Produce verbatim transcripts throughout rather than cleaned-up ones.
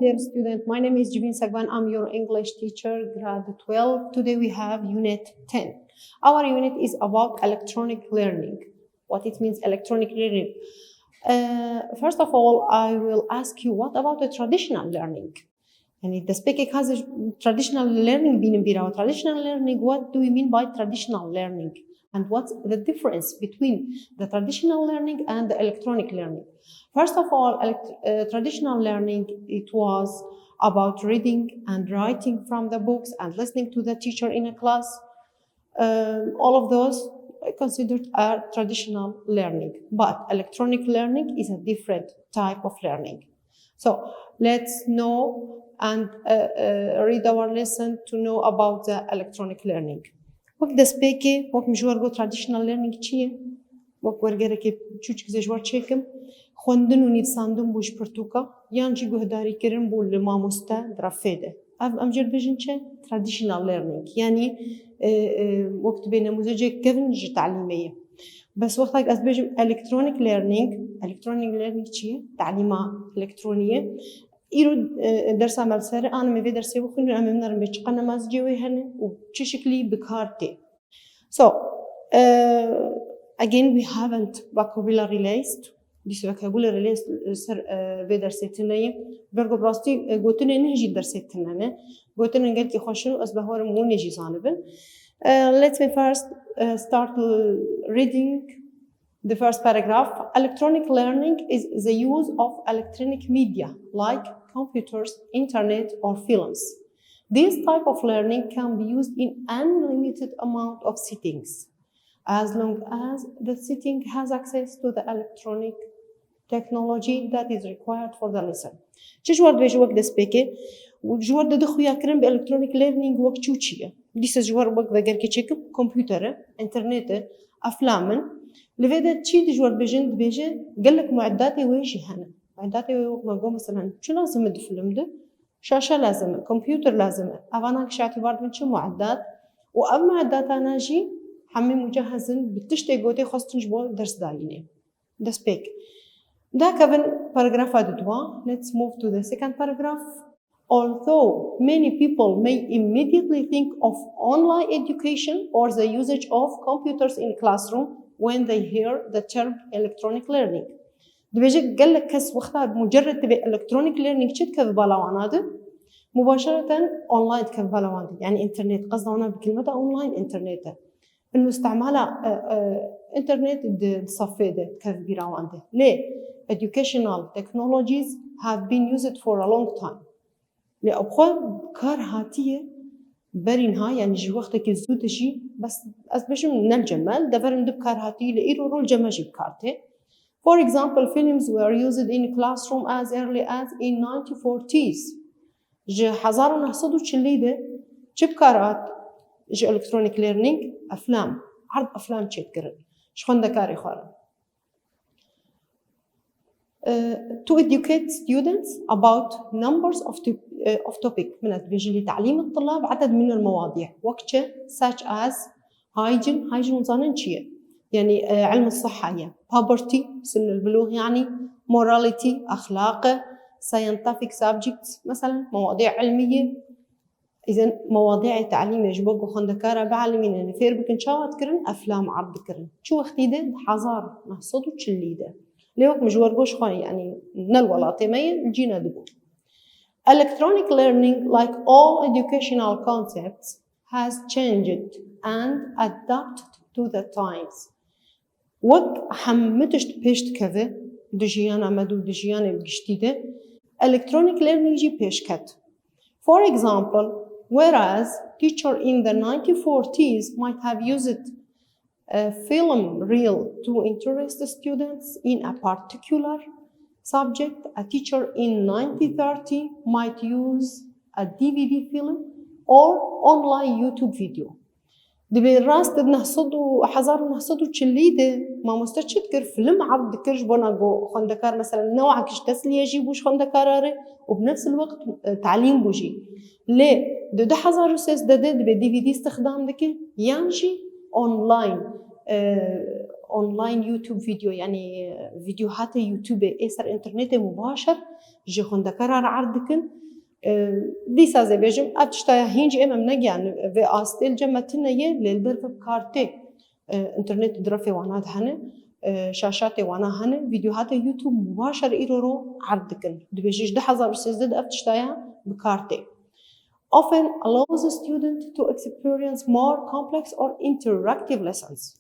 Dear student, my name is Jivin Sagban. I'm your English teacher, grade twelve. Today we have unit ten. Our unit is about electronic learning. What it means, electronic learning. Uh, first of all, I will ask you, what about the traditional learning? Yani, destpêkê ka ez traditional learning bînim bîra we. Traditional learning, what do we mean by traditional learning? And what's the difference between the traditional learning and the electronic learning? First of all, elect-, uh, traditional learning, it was about reading and writing from the books and listening to the teacher in a class. Um, all of those considered are traditional learning, but electronic learning is a different type of learning. So let's know and, uh, uh, read our lesson to know about the electronic learning. Wek destpêkê, wek min ji we re got, traditional learning çi ye? Wek wergerekê çûçik ez ê ji we re çêkim. Xwendin û nivîsandin bû ji pirtûka, yan jî guhdarîkirin bû li mamoste di refê de. Ev em jê re dibêjin çi? Traditional learning. Yanî, e, e, wek dibê nemûzecek kevin ji telîmê ye. Bes wexta ku ez dibêjim electronic learning, electronic learning çi ye? Telîma elektronî ye. Îro, e, dersa me li ser e, anî em ê vê dersê bixwînin, em ê binerin bê çi qenemazcê wê hene û çi şiklî bi kar tê. So, e, again, we haven't vocabulary list. Dîsa vocabulary list li ser, e, vê dersê tune ye. Ber ku bi rastî, e, gotinên neh jî dersê tune ne. Gotinên gelkî xweş in û ez bawer im hûn ê jî zanibin. Uh, let me first, uh, start l-, reading the first paragraph. Electronic learning is the use of electronic media like computers, internet, or films. This type of learning can be used in unlimited amount of settings, as long as the setting has access to the electronic technology that is required for the lesson. Çi ji we re dibêje wek destpêkê? Ji we re dide xuyakirin bi electronic learning wek çi û çi ye? Dîsa ji we re wek vegerkê çêkim, kompûter e, înternet e, eflam in. Li vê de çi di ji we re dibêjin, dibêje gelek mueddatê wê jî hene. Mueddatê wê wek me got, meselen, çi lazim e di film de? Şaşe lazim e, kompûter lazim e. Evanan giş îtîbar dibin çi mueddat? Û ev mueddatana jî hemî mucehezin bi tiştê gotê xwestin ji bo ders dayînê. Destpêk. Da kevin paragrafa didwa. Let's move to the second paragraph. Although many people may immediately think of online education or the usage of computers in classroom when they hear the term electronic learning. Dibêje gelek kes wexta mucerred dibe electronic learning çi dikeve bala wana de? Mubaşereten online dikeve bala wan de. Yani internet, qesda wana bi kilmeta online internet e. Inu istimala, e, e, internet di, di safê de dikeve bîra wan de. Lê educational technologies have been used for a long time. Lê ew xwe kar hatiye berî niha, yani ji wextekî zû de jî, bes ez dibêjim ne li cem me, li deverên din bi kar hatiye, lê îro rol cem me jî bi kar tê. For example, films were used in classroom as early as in nineteen forties. Ji hezar û neh sed û çilî de çi bi kar hat ji electronic learning? Eflam, erd eflam çêdikirin ji xwendekarê xwe re. Uh, to educate students about numbers of to-, uh, of topic. Min ez dibêjim لتعليم الطلاب عدد من المواضيع. Wek çi? Such as hygiene. Hygiene hûn zanin çi ye? Yani, e, ilm siha ye. Puberty, سن البلوغ yani. Morality, exlaq. Scientific subjects, mesela, مواضيع علمية. Îzen mewadîê telîmê ji bo ku xwendekara bielîmînin, fêr bikin, çawa dikirin? Eflam erd dikirin. Çi wextî de? Di hezar neh sed û çilî de. Lê wek min ji we re got, xwe, yanî ne li welatê me ye, li cî ne dibû. Electronic learning, like all educational concepts, has changed and adapted to the times. Wek hemû tişt pêş dikeve di jiyana me de û di jiyanê bi giştî de, electronic learning jî pêş ket. For example, whereas teacher in the nineteen forties might have used a film reel to interest students in a particular subject, a teacher in nineteen thirty might use a D V D film or online YouTube video. Dibê rast di neh sed û, hezar û neh sed û çilî de mamoste çi dikir? Film erd dikir ji bona ku xwendekar, mesela, newek ji tesliyê jî bû ji xwendekara re û bi nefs el-weqt, e, telîm bû jî. Lê di du hezar û sêzdeh de dibê D V D istixdam dike yan jî online, e, online YouTube video, yanî, e, videohatê YouTubeê ê ser internetê mubaşer ji xwendekaran re erd dikin. E, dîsa ez ê bêjim, ev tişta ya hîn jî êm em negiyan vê astê, li cem me tune ye, lê li derve bi kar tê. E, internet di refê wana de hene, e, şaşatê wana hene, videohatê YouTube mubaşer îro ro erd dikin. Dibêje ji du hezar û sêzdeh de ev tişta ya bi kar tê. Often allows a student to experience more complex or interactive lessons.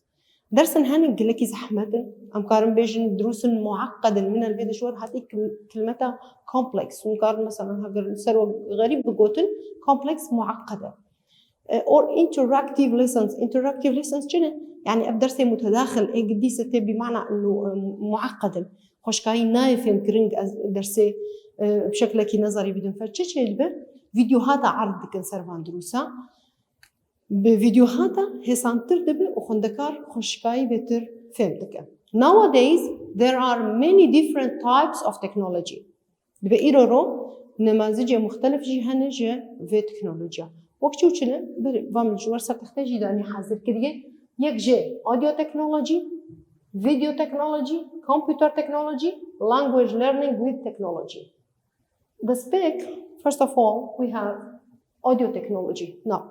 Dersên hene gelekî zehmet in. Em karin bêjin durusên mueqqed in. Min li vê de ji we re hatî kil-, kilmeta complex. Hûn karin mesela heger li ser we xerîb bigotin, complex mueqqed e. E, or interactive lessons. Interactive lessons çi ne? Yani ev dersê mutedaxil, ê gidî se tê bi mana inu, e, mueqqed in. Xweşkayî nayê fêmkirin ez dersê, e, bi şeklekî nezerî bidin fer. Çi çê dibe? Videohata erd dikin ser van durusa. Bi videohata hêsantir dibe û xwendekar xweşikayî bêtir fêm dike. Nowadays, there are many different types of technology. Dibe îro ro nemazicê muxtelif jî hene ji vê teknolojiya. Wek çi û çi ne? Berê, va min ji we ser textê jî danî hazir kiriye. Yek jê audio technology, video technology, computer technology, language learning with technology. Destpêk, first of all, we have audio technology. Now,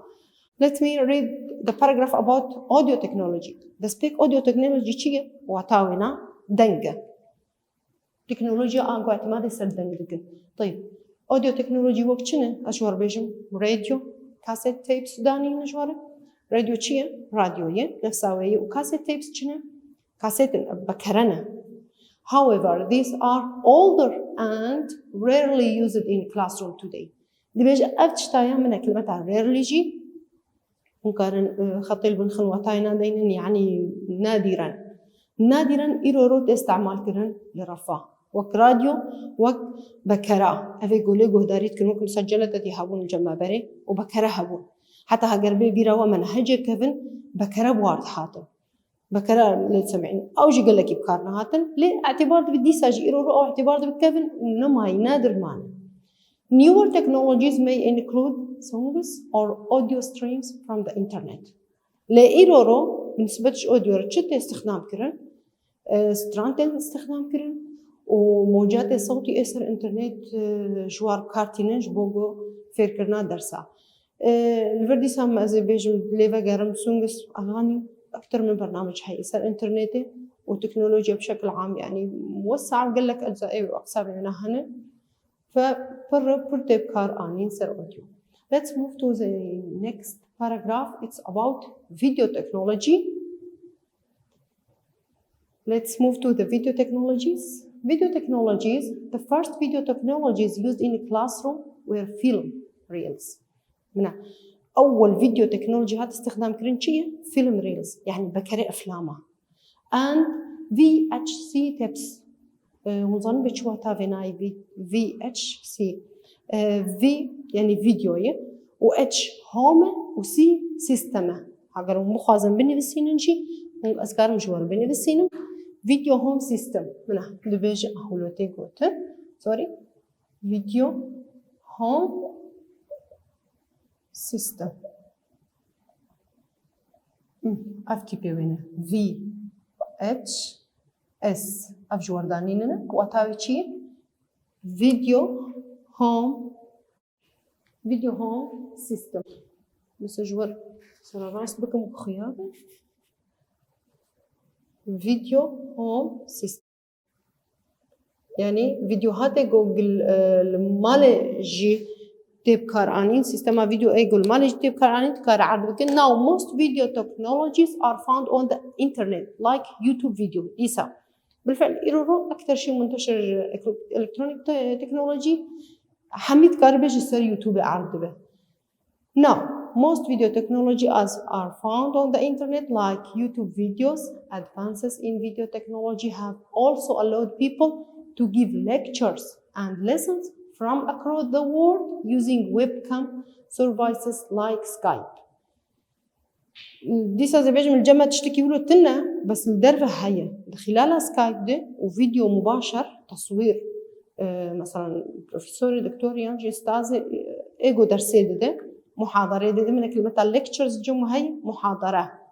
let me read the paragraph about audio technology. Destpêk audio technology çi ye? Wata wêna deng e. Teknolojiya ango îtimadê ser deng dikin. Teyb, audio technology wek çi ne? Ez ji we re bêjim, radio, cassette tapes danîne ji we re. Radio çi ye? Radyo ye. Nefsa wê ye. Û cassette tapes çi ne? Kasetin, bekere ne. However, these are older and rarely used in classroom today. Dibêje ev tiştaya min e, kilmeta rarely jî hûn karin, e, xetê li bin xin watayê nadeynin, yanî nadîren. Nadîren îro ro tê îstemal kirin li refa. Wek radyo, wek bekera. Ev ê golê guhdarî dikin, wek misal celetetî hebûn li cem me berê û bekere hebûn. Heta heger bê bîra we menhecê kevin, bekere bi war dihatin. Bekera lê semîn. Ew jî gelekî bi kar nehatin. Lê îtibar dibe dîsa jî îro ro ew îtibar dibe kevin nemayî, nadir mane. Newer technologies may include songs or audio streams from the internet. Lê îro ro bi nisbet ji audio re çi tê îstixdam kirin? E, stran tên îstixdam kirin û mocatê sewtî ê ser internet, e, ji war bi kar tînin ji bo ku fêrkirina dersa. E, li vir dîsa me ez ê bêjim lê vegerim songs, eganî, ektir min bernamec heye ser internetê û teknolojiya bi şekil am, yanî wesa gelek eczaê û eqsamê wina hene. Fe pir pir tê bi kar anîn ser audio. Let's move to the next paragraph. It's about video technology. Let's move to the video technologies. Video technologies, the first video technologies used in a classroom were film reels. Mina, ewwel video technology hat îstixdam kirin çi ye? Film reels, yani bekere eflama. And V H C tapes. E, hûn zanin bê çi wata vê nayê V-, V H C? E, V, yani video ye. Û H home e û C system e. Heger hûn bixwazin binivîsînin jî, hûn, ez karim ji we re binivîsînim. Video home system. Mina, dibêje, ah, wilo tê gotin. Sorry. Video home system. Hmm, ev tîpê wê ne. V H S. Ev ji we re danînine. Wata wê çi ye? Video home, video home system. Mesela ji we re sererast bikim ku xuya be. Video home system. Yani videohatê ku gil, e, li malê jî tê bi kar anîn, sîstema videoyê ku li malê jî tê bi kar anîn, dikare erd bikin. Now, most video technologies are found on the internet, like YouTube video. Dîsa, bilfiil, îro ro ekter şî munteşir elektronik te-, teknolojî, hemî dikare bê ji ser YouTube erd dibe. Now, most video technology as are found on the internet, like YouTube videos. Advances in video technology have also allowed people to give lectures and lessons from across the world using webcam services like Skype. Dîsa ez ê bêjim, li cem me tiştekî wilo tune, bes li derve heye. Di xîlala Skype de û video mubaşer, teswîr, e, mesela profesorê, doktorê yan jî ustazê, e, ê ku dersê dide, muhadarê dide, min e kilmeta lectures cem heye, muhadara.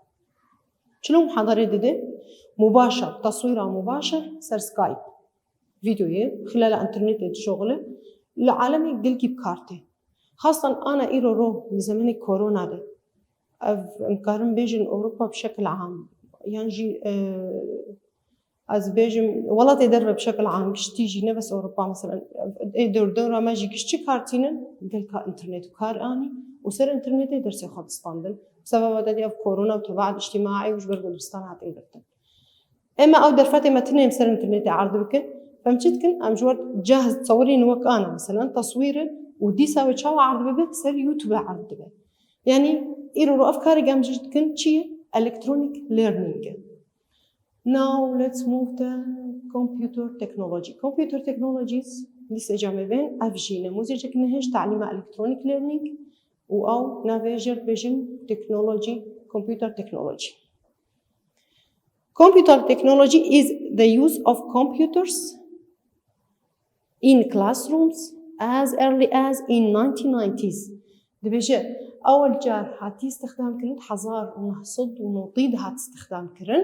Çilo muhadarê dide? mubaşer, teswîra mubaşer ser Skype. Vîdeoyê xilala înternetê dişoxile, li alemê gelkî bi kar tê. Xastan ana îro ro li zemenê korona de. Ev, em karin bêjin Ewropa bi şekil am. Yan jî, e, ez bêjim, welatê derve bi şekil am, giştî jî, ne bes Ewropa, meselen, ê dor dora me jî giştî kar tînin, gelka înternetê kar anî û ser înternetê dersê xwe distandin. Bi sebeba te dî ev korona û tebaet îctimaî û ji ber ku dibistan hatin girtin. Ema ew derfetê me tinê em ser înternetê erd bikin, em çi dikin? Em ji we cehz, tesewirên wek ana, meselen, teswîr in û dîsa wê çawa erd bibe? Ser YouTube erd dibe. Yanî îro ro ev karê em jî dikin çi ye? Electronic learning e. Now let's move to computer technology. Computer technologies, dîsa cem ê bên, ev jî nemûzecek nihêj talîma electronic learning û ew navê jê dibêjin technology, computer technology. Computer technology is the use of computers in classrooms as early as in nineteen nineties. Dibêje, ewel car hatî îstixdam kirin, hezar û neh sed û notî de hat îstixdam kirin.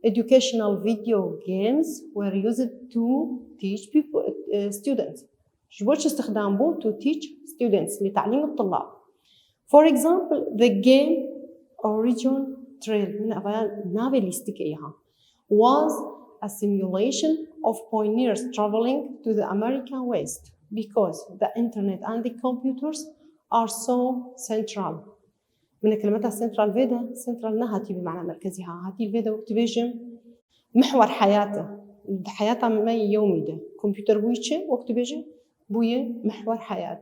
Educational video games were used to teach people, eh, students. Ji bo çi îstixdam bû? To teach students, li talîm tullab. For example, the game Oregon Trail, min evaya navê lîstikê ya, was a simulation of pioneers traveling to the American West because the internet and the computers are so central. Min kelimeta central vê de, central nehatî bi mana merkezî ha, hatî vê de wek dibêjim, mihwer heyat e. Di heyata me yewmî de kompûter bûyî çi? Wek dibêjim, bûyî mihwer heyat.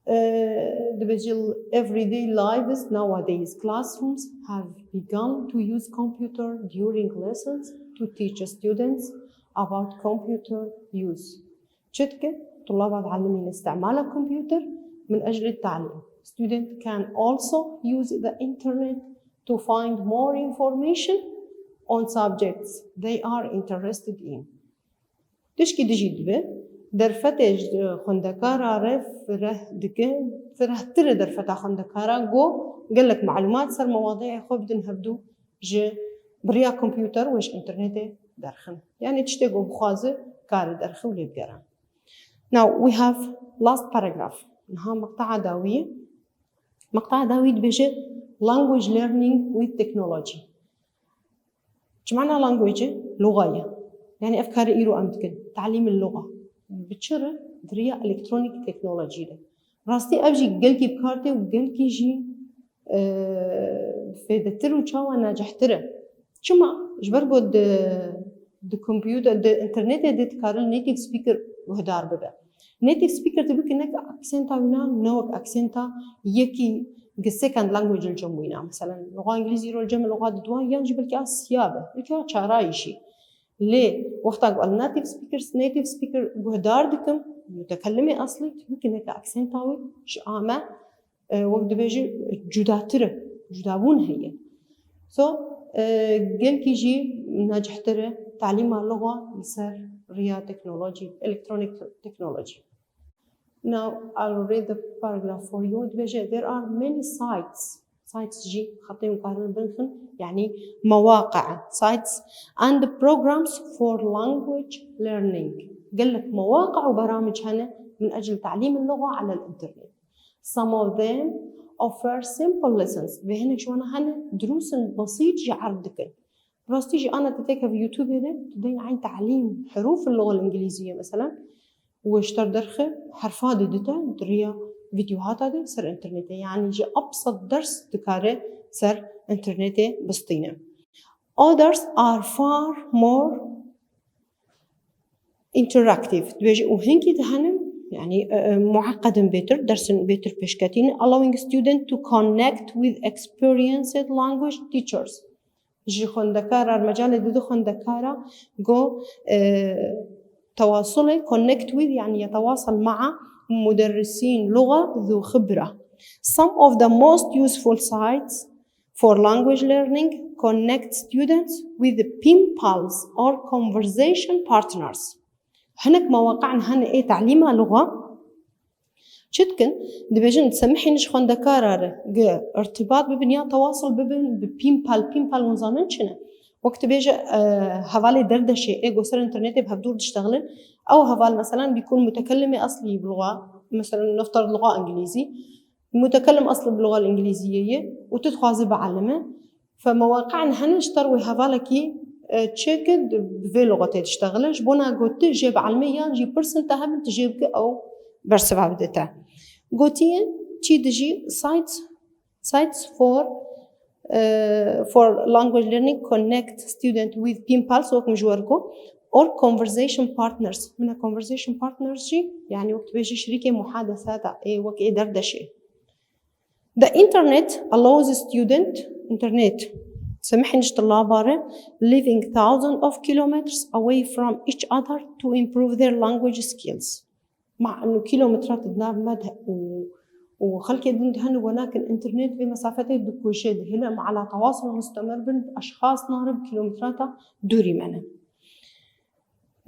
Eh, dibêje, everyday lives nowadays, classrooms have begun to use computer during lessons to teach students about computer use. Çi dike? Tulaba diellimîne istimala kompûter min eclê talîm. Student can also use the internet to find more information on subjects they are interested in. Tişkî dijî dibe, derfetê ji xwendekara re fireh dike, firehtir e derfeta xwendekara, go gelek malûmat ser mewadeyê xwe bidin hevdû ji bi riya kompûter û ji înternetê derxin. Yanî tiştê ku bixwaze kare derxe û lê bigere. Now we have last paragraph. Niha meqte'a dawî ye. Meqte'a dawî dibêje language learning with technology. Çi mana language? Luxa ye. Yanî ev karê îro em dikin. Talîm luxa. Bi çi re? Di riya elektronik teknolojî de. Rastî ev jî gelkî bi kar tê û gelkî jî, e, fêdetir û çawa nacihtir e. Çima? Ji ber ku di, di kompûter, di înternetê de dikare native speaker guhdar bibe. Native speaker tu bikî ne ki aksenta wî na, ne wek aksenta yekî gi second language li cem wî na. Meselen, luxa îngilîzî îro li cem luxa diduwa yan jî belkî a siya be, belkî a çara yî jî. Lê wexta ku ez native speaker, native speaker guhdar dikim, mutekelimê eslî, tu bikî ne ki aksenta wî ji a me, e, wek dibêjî cudatir e, cudabûn heye. So, e, gelkî jî nacihtir e talîma luxa li ser riya teknolojî, electronic technology. Now, I'll read the paragraph for you. Dibêje, there are many sites. Sites jî xetê hûn karin binixin, yanî mewaqe, sites and programs for language learning. Gelek mewaqe û beramij hene min ecl talîm luxa ala l-internet. Some of them offer simple lessons. Vê hinek ji wana hene, dirûsên besît jî erd dikin. Rastî jî ana tu têkevî YouTubeê de, tu deng eyn talîm, hurûf luxa îngilîzî ye, meselen, û ji te derxe herfa didite, di riya vîdyohata de ser înternetê. Yanî ji ebsed ders dikare ser înternetê bistîne. Others are far more interactive. Dibêje û hinkî di hene, yanî, e, e, mueqqed in bêtir, dersên bêtir pêşketîn, allowing student to connect with experienced language teachers. Ji xwendekara, mecalê di du xwendekara go, e, tewasulê, connect with, yanî yetewasel ma'a muderrisîn luxa zu xibra. Some of the most useful sites for language learning connect students with pen pals or conversation partners. Hinek mewaqe'an hene ê talîma luxa çi dikin? Dibêjin, disemihîn ji xwendekara re gi irtibat bibin ya tewasul bibin bi pen pal. Pen pal hûn zanin çi ne? Wek tu bêje, e, hevalê derdeşê ê ku ser înternetê bi hevdûr diştexilin, ew heval meselan bîkun mutekelimê eslî bi luxa, meselan nefter luxa îngilîzî, mutekelim eslî bi luxa îngilîziyê ye û tu dixwaze bielime. Fe mewaqi'an hene ji ter wê hevalekî, e, çêke di, bi vê luxetê diştexile, ji bona ku tu jê bielime yan jî pirsin te hebin tu jê bike ew bersiva bide te. Gotiye çî dijî sites, sites for, e, for language learning connect student with pen pals wek min ji we re got, or conversation partners. Min e conversation partners jî, yanî wek tu bêjî şirîkê muhadesata ê wek ê derdeşê. The internet allows student, internet semihên ji tulaba re, living thousands of kilometers away from each other to improve their language skills. Ma inu kilometrat di nav me de û, û xelkê din de hene we nakin internet vê mesafetê dikuje, dihêle em ala tewasul mustemir bin, bi eşxas nare bi kilometrata dûrî me ne.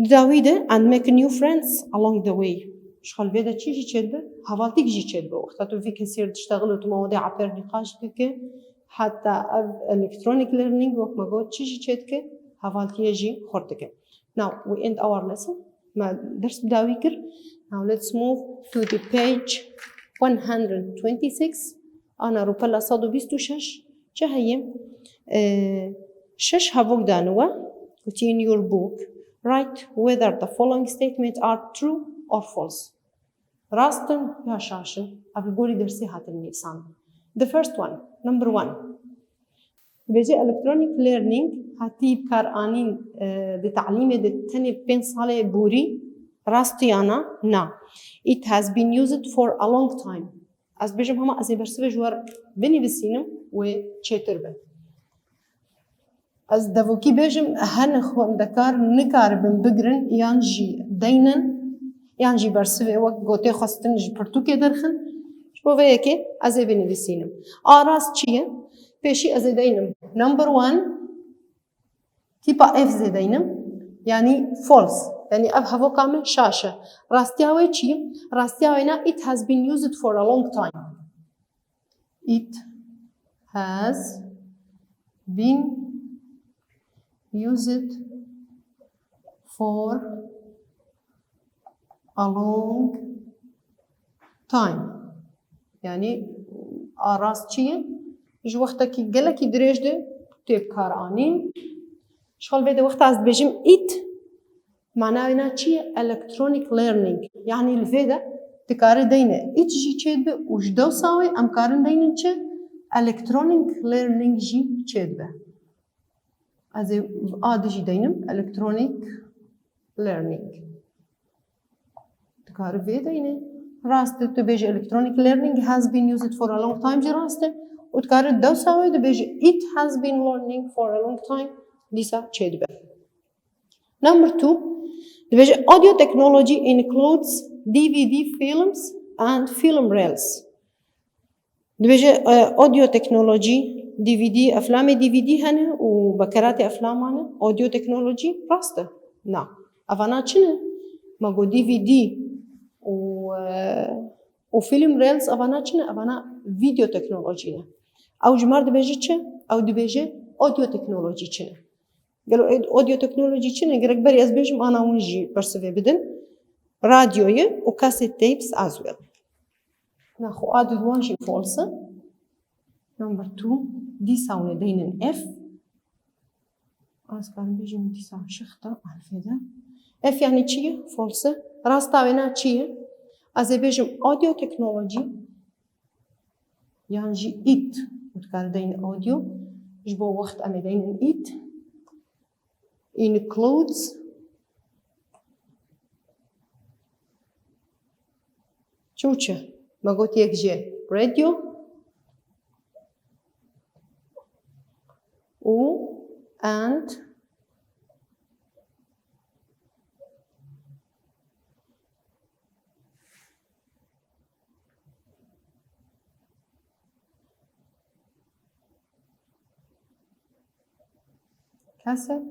Di dawî de and make new friends along the way. Ji xwe li vê de çi jî çêdibe? Hevaltîk jî çêdibe. Wexta tu vî kesî re diştexil û tu ma wedê apêr nîqaş dike, heta ev electronic learning wek me got çi jî çêdike? Hevaltiye jî xurt dike. Now we end our lesson. Me ders bi dawî kir. Now let's move to the page one hundred twenty-six. Ana rûpela sed û bîst û şeş. Çi heye? Ee, şeş hevok dane we. Gotiye in your book, write whether the following statements are true or false. Rast in ya şaş in? Ev li gorî dersê hatin nivîsandin. The first one, number one. Dibêje electronic learning hatî bikaranîn, e, di talîmê de tenê pênc salê borî, rast ya na? Na. It has been used for a long time. Ez dibêjim hema ez ê bersivê ji we re binivîsînim, wê çêtir be. Ez devokî bêjim, hene xwendekar nikaribin bigirin yan jî deynin, yan jî bersivê wek gotê xwestin ji pirtûkê derxin. Ji bo vê yekê ez ê binivîsînim. A rast çi ye? Pêşî ez ê deynim number one, tîpa F zêdeynim, yanî false. Yanî ev hevoka min şaş e. Rastiya wê çi ye? Rastiya wê ne, it has been used for a long time. It has been used for a long time. Yanî a rast çi ye? Ji wextekî gelekî dirêj de tê bikaranîn. Ji xwe li vê de wexta ez dibêjim it, mana wê na çi ye? Electronic learning. Yanî li vê de dikare deyne it jî çêdibe û ji dewsa wê em karin deynin çi? Electronic learning jî çêdibe. Ez ê a dijî deynim, electronic learning. Dikare vê deyne. Rast e, tu bêjî electronic learning has been used for a long time jî rast e. Û dikare dewsa wê dibêjî it has been learning for a long time, dîsa çêdibe. Number two, dibêje audio technology includes D V D films and film reels. Dibêje, e, audio teknolojî, D V D, eflamê D V D hene û bekeratê eflaman e. Audio teknolojî rast e? Na. Evana çi ne? Ma got D V D û, e, û film reels evana çi ne? Evana video teknolojî ne. Ew ji mar dibêje çi? Ew dibêje audio teknolojî çi ne? Gelo audio teknolojî çi ne? Gerek berî ez bêjim, ana hûn jî bersivê bidin. Radyoyu û cassette tapes as well. Naxwe a di wan jî false. Number two, dîsa hûn ê deynin F. Ez karim bêjim dîsa şixta alfê de. F yani çi ye? False. Rasta wê na çi ye? Ez ê bêjim audio teknolojî. Yan jî it. Û dikare deynin audio. Ji bo wext em ê deynin it. Includes çûçe. Me got yek jê radio û and Kaset.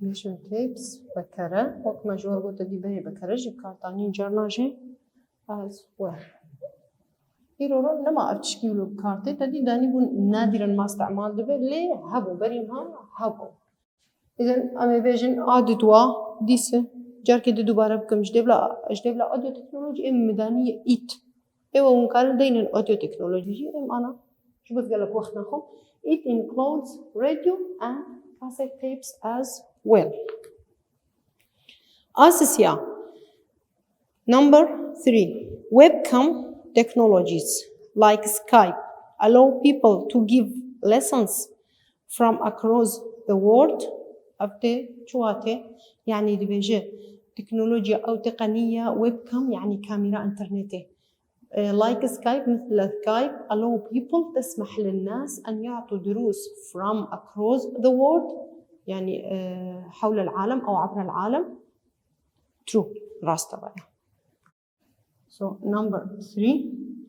Vision tapes, bekere. Wek me ji we re gote dî berê bekere jî kartanîn carna jî as well. Îro ro nema ev tişkî wilo bi kar tê. Te dî danîbûn nadiren ma îstemal dibe, lê hebû, berî niha hebû. Îzen em ê bêjin a didwa, dîse, carkê di dubare bikim, ji dêvla, ji dêvla audio teknolojî êm midanî ye it. Ê we hûn karin deynin audio teknolojî, êm ana, ji bo gelek wext naxwe. It includes radio and cassette tapes as well. A sisiya. Number three, webcam technologies like Skype allow people to give lessons from across the world. Ev tê çi watê? Yanî dibêje teknolojiya ew teqeniya webcam, yanî kamera internetê. Eh, like Skype, مثل Skype, allow people, تسمح للناس أن يعطوا دروس from across the world، يعني، eh، حول العالم أو عبر العالم. True، rast e vaya. So number three,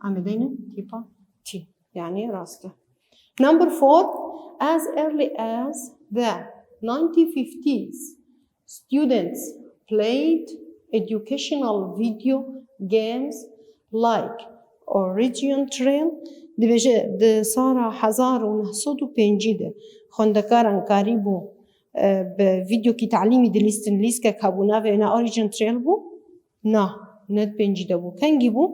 em ê deynin tîpa T. Yani rast e. Number four, as early as the nineteen fifties, students played educational video games like Oregon Trail. Dibêje di sala hezar û neh sed û pêncî de xwendekaran karîbû, e, bi vîdeokî telîmî dilîstin, lîskek hebû, navê wê ne Oregon Trail bû. Na, ne di pêncî de bû. Kengî bû?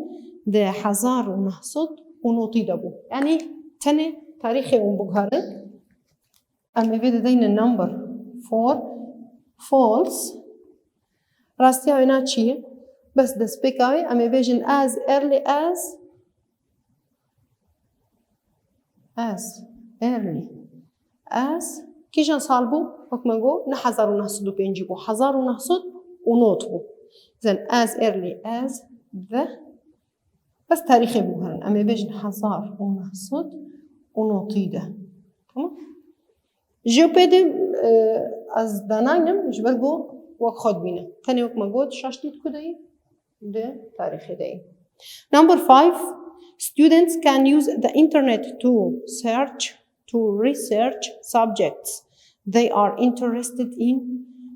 Di hezar û neh sed û notî de bû. Yanî tenê tarîxê hûn biguherin. Em ê vê dideyne number four, false. Rastiya wê na çi ye? Bes destpêka wê em ê bêjin as early as As early as, kîjan sal bû? Wek me got, ne hezar û neh sed û pêncî bû, hezar û neh sed û nod bû. Zen as early as the, bes tarîxê bû herin. Em ê bêjin hezar û neh sed û notî de. Tamam? Ji pê de, e, ez danaynim, ji ber ku wek xwe dibîne. Tenê wek me got, şaş dît ku de yî? Di tarîxê de yî. Number five, students can use the internet to search, to research subjects they are interested in.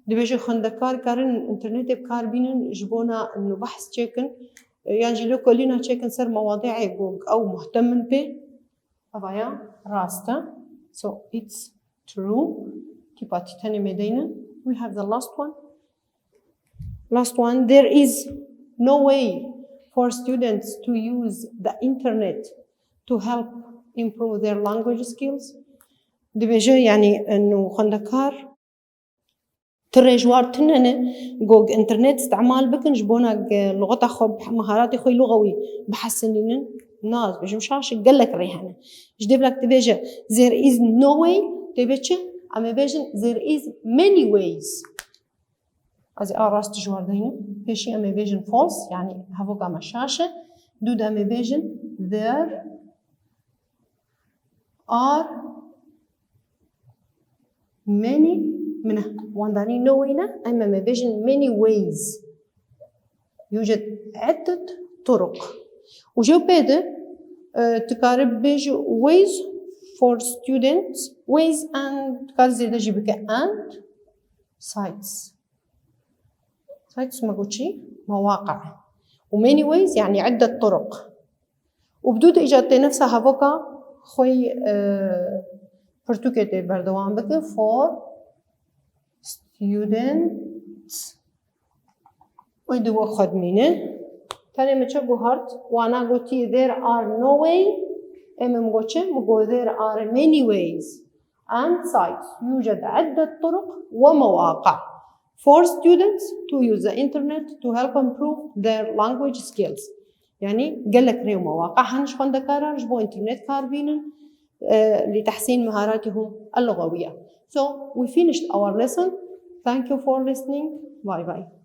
Dibêje xwendekar karin internetê bi kar bînin ji bona nû behs çêkin, yan jî lêkolîna çêkin ser mewadîyê ku ew muhtem in pê. Evaya rast e. So it's true. Tîpa tî tenê me deyne. We have the last one. Last one. There is no way for students to use the internet to help improve their language skills. Dibêje, yanî, eno xwendekar Ti rêj war tune ne, ku internet îstemal bikin ji bona ku luxeta xwe, miharatê xwe yê luxewî bihesinînin? Na, ez bêjim şaş e, gelek rê hene. Ji dêvlek dibêje, there is no way, tê bê çi? Em ê bêjin, there is many ways. Ez ê a rast ji war deynim. Pêşî em ê bêjin false, yanî hevoka me şaş e. Dû de em ê bêjin, there are many, min e, wan danî no way ne, em ê bêjin many ways. يوجد عدة طرق. Û ji pê de, e, tu karî bêjî ways for students, ways and, tu karî zêde jî bike and sites. Sites me got çi? Mewaqa. Û many ways, yanî عدة طرق. Û bi dû de îcar tê nefsa hevoka xwe yî, e, pirtûkê tê berdewam bike. For students. Wê di we xwe dimîne. Tenê min çi guhart? Wana gotî, there are no way. Ê min got çi? Min got, there are many ways and sites. يوجد عدة طرق ومواقع for students to use the internet to help improve their language skills. Yani gelek rê û mewaqa hene ji xwendekaran ji bo internet kar bînin, e, لتحسين مهاراتهم اللغوية. So we finished our lesson. Thank you for listening. Bye bye.